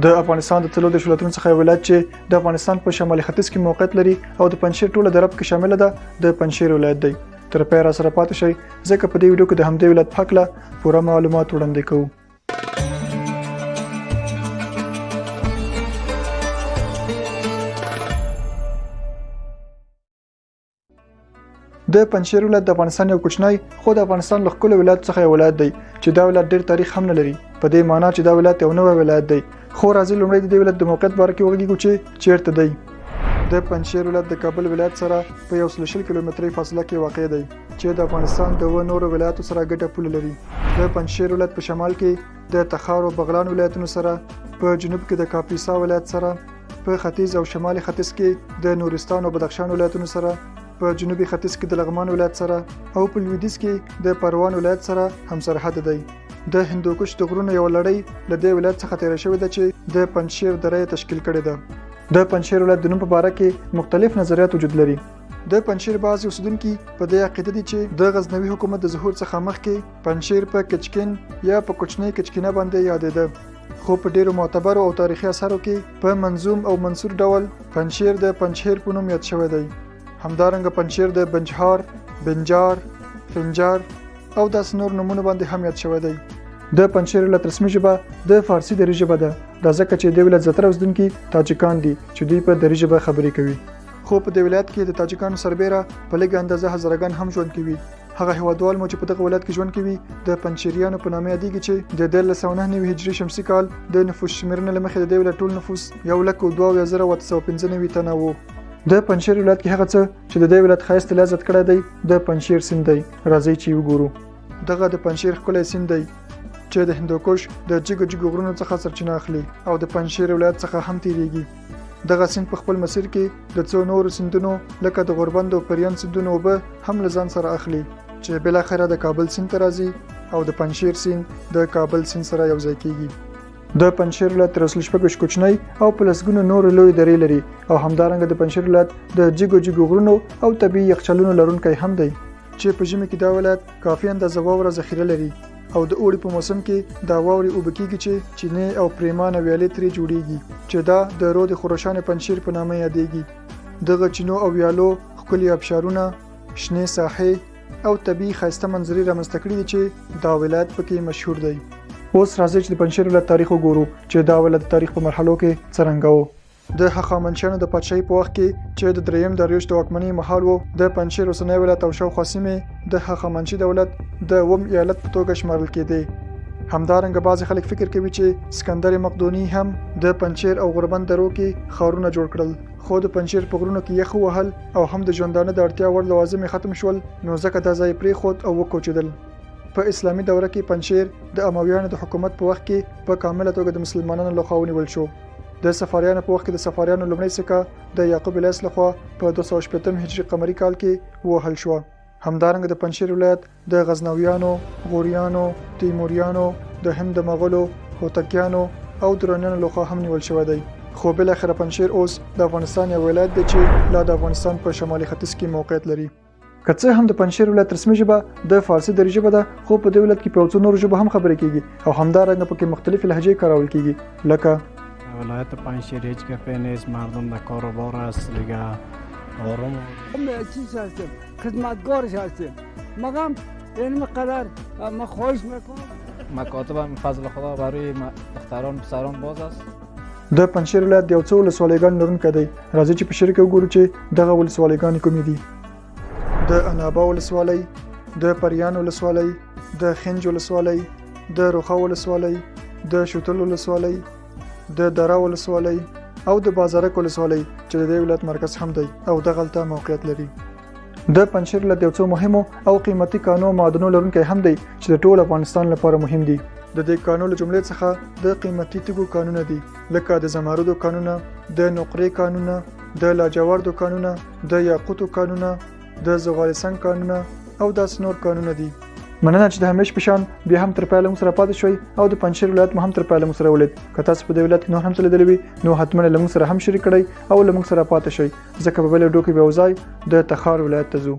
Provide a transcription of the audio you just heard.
د افغانستان د 34 ولایتونو څخه یو ولایت چې د افغانستان په شمالي ختیځ کې موقعیت لري او د پنجشیر ټوله دره پکې شامله ده، د پنجشیر ولایت دی. تر پایه راسره پاتې شئ، ځکه په دې ویډیو کې د همدې ولایت په هکله پوره معلومات وړاندې کوو. د پنجشیر ولایت د افغانستان یو کوچنی خو د افغانستان له ښکلو ولایتو څخه یو ولایت دی چې دا ولایت ډیر تاریخ هم نه لري، په دې معنی چې دا ولایت یو نوی ولایت دی. خو راځئ لومړی د دې ولایت د موقعیت باره کې وغږیږو چې چیرته دی. د پنجشیر ولایت د کابل ولایت سره په 120 کیلومترۍ فاصله کې واقع دی چې د افغانستان د 7 نورو ولایاتو سره ګډه پوله لري. د پنجشیر ولایت په شمال کې د تخار او بغلان ولایتونو سره، په جنوب کې د کاپیسا ولایت سره، په ختیځ او شمال ختیځ کې د نورستان او بدخشان ولایتونو سره، په جنوبي ختیځ کې د لغمان ولایت سره او په لویدیځ کې د پروان ولایت سره همسرحد دی. د هندوکش د غرونو یوه لړۍ له دې ولایت څخه تېره شوې ده چې د پنجشیر دره یې تشکیل کړې ده. د پنجشیر ولایت د نوم په باره کې مختلف نظریات وجود لري. د پنجشیر بعضې اوسیدونکي په دې عقیده دي چې د غزنوي حکومت د ظهور څخه مخکې پنجشیر په کچکین یا په کوچنۍ کچکینه باندې یادېده، خو په ډیرو معتبرو او تاریخي اثارو کې په منظوم او منثور ډول پنجشیر د پنجهیر په نوم یاد شوی دی. همدارنګه پنجشیر د بنجهار، بنجار، فنجار او داسې نور نومونو باندې هم یاد شوی دی. د پنجشیر ولایت رسمي ژبه د فارسي دري ژبه ده، دا ځکه چې د ولایت زیاتره اوسیدونکي تاجکان دي چې دوی په دري ژبه خبرې کوي. خو په دې ولایت کې د تاجکانو سربېره په لږه اندازه هزارهګان هم ژوند کوي. هغه هیوادوال مو چې په دغه ولایت کې ژوند کوي د پنجشیریانو په نامه یادېږي چې د 1399 هجري شمسي کال د نفوس شمېرنې له مخې د دې ولایت ټول نفوس 1,072,895 تنه وو. د پنجشیر ولایت کې هغه څه چې د دې ولایت ښایست لا زیات کړی دی د پنجشیر سیند دی. راځئ چې وګورو. دغه د پنجشیر ښکلی سیند دی چې د هندوکش د جګو جګو غرونو څخه سرچینه اخلي او د پنجشیر ولایت څخه هم تیریږي. دغه سیند په خپل مسیر کې د څو نورو سیندونو لکه د غوربند او پریان سیندونو اوبه هم له ځان سره اخلي چې بالاخره د کابل سیند ته راځي او د پنجشیر سیند د کابل سیند سره یوځای کیږي. د پنجشیر ولایت تر 126 کوچنۍ او په لسګونو نورې لویې درې لري او همدارنګه د پنجشیر ولایت د جګو جګو غرونو او طبیعي یخچالونو لرونکی هم دی چې په ژمي کې دا ولایت کافي اندازه واوره ذخیره لري او د اوړي په موسم کې دا واورې اوبه کیږي چې چینې او پریمانه ویالې ترې جوړیږي چې دا د رود خروشان پنجشیر په نامه یادیږي. دغه چینو او ویالو ښکلي ابشارونه، شنې ساحې او طبیعي ښایسته منظرې رامنځته کړي دي چې دا ولایت پکې مشهور دی. اوس راځئ چې د پنجشیر ولایت تاریخ وګورو چې دا ولایت د تاریخ په مرحلو کې څرنګه و. د هخامنشیانو د پادشاهي په وخت کې چې د دریم داریوش د واکمنۍ مهال و، د پنجشیر اوسنی ولایت او شاوخوا سیمې د هخامنشي دولت د اووم ایالت په توګه شمارل کېدې. همدارنګه بعضې خلک فکر کوي چې سکندر مقدوني هم د پنجشیر او غوربند درو کې ښارونه جوړ کړل، خو د پنجشیر په غرونو کې یخ ووهل او هم د ژوندانه د اړتیا وړ لوازم یې ختم شول، نو ځکه دا ځای یې پرېښود او وکوچېدل. په اسلامي دوره کې پنجشیر د امویانو د حکومت په وخت کې په کامله توګه د مسلمانانو لخوا ونیول شو. د صفاریانو په وخت کې د صفاریانو لومړۍ سکه د یعقوب لیث لخوا په 260 هجري قمري کال کې ووهل شوه. همدارنګه د پنجشیر ولایت د غزنویانو، غوریانو، تیموریانو، د هند د مغولو، هوتکیانو او درانیانو لخوا هم نیول شوی دی. خو بالاخره پنجشیر اوس د افغانستان یو ولایت دی چې لا د افغانستان په شمالي ختیځ کې موقعیت لري. که څه هم د پنجشیر ولایت رسمي ژبه د فارسي دري ژبه ده، خو په دې ولایت کې په یو څو نورو ژبو هم خبرې کیږي او همدارنګه پکې مختلفې لهجې کارول کیږي لکه. ولایت پنجشیر هیچ گپی نیست، مردم در کار و بار است دیگه، آرام. چیز هستیم، خدمتگارش هستیم، مگم این قدر ما خواهش میکنم. مکاتب هم فضل خدا برای دختران پسران باز است. د پنجشیر ولایت د یو څو ولسوالیګانو لرونکی دی. راځئ چې په شریکه وګورو چې دغه ولسوالیګانې کومې دي. د عنابه ولسوالۍ، د پریان ولسوالۍ، د خنج ولسوالۍ، د روخه ولسوالۍ، د شوتل ولسوالۍ، د دره ولسوالۍ او د بازارک ولسوالۍ چې د دې ولایت مرکز هم دی او دغلته موقعیت لري. د پنجشیر ولایت یو څو مهمو او قیمتي کانو او معدنو لرونکی هم دی چې د ټول افغانستان لپاره مهم دي. د دې کانو له جملې څخه د قیمتي تیږو کانونه دي لکه د زمردو کانونه، د نقرې کانونه، د لاجوردو کانونه، د یاقوتو کانونه، د زغال سنگ کانونه او داسې نور کانونه دي. مننه چې د همیش په شان بیا هم تر پایه له موږ سره پاتې شوئ او د پنجشیر ولایت مو هم تر پایه له موږ سره ولید. که تاسو په دې ولایت کې نور هم څه لیدلي وي نو حتما یې له موږ سره هم شریک کړئ او له موږ سره پاتې شئ، ځکه په بله ویډیو کې به یو ځای د تخار ولایت ته ځو.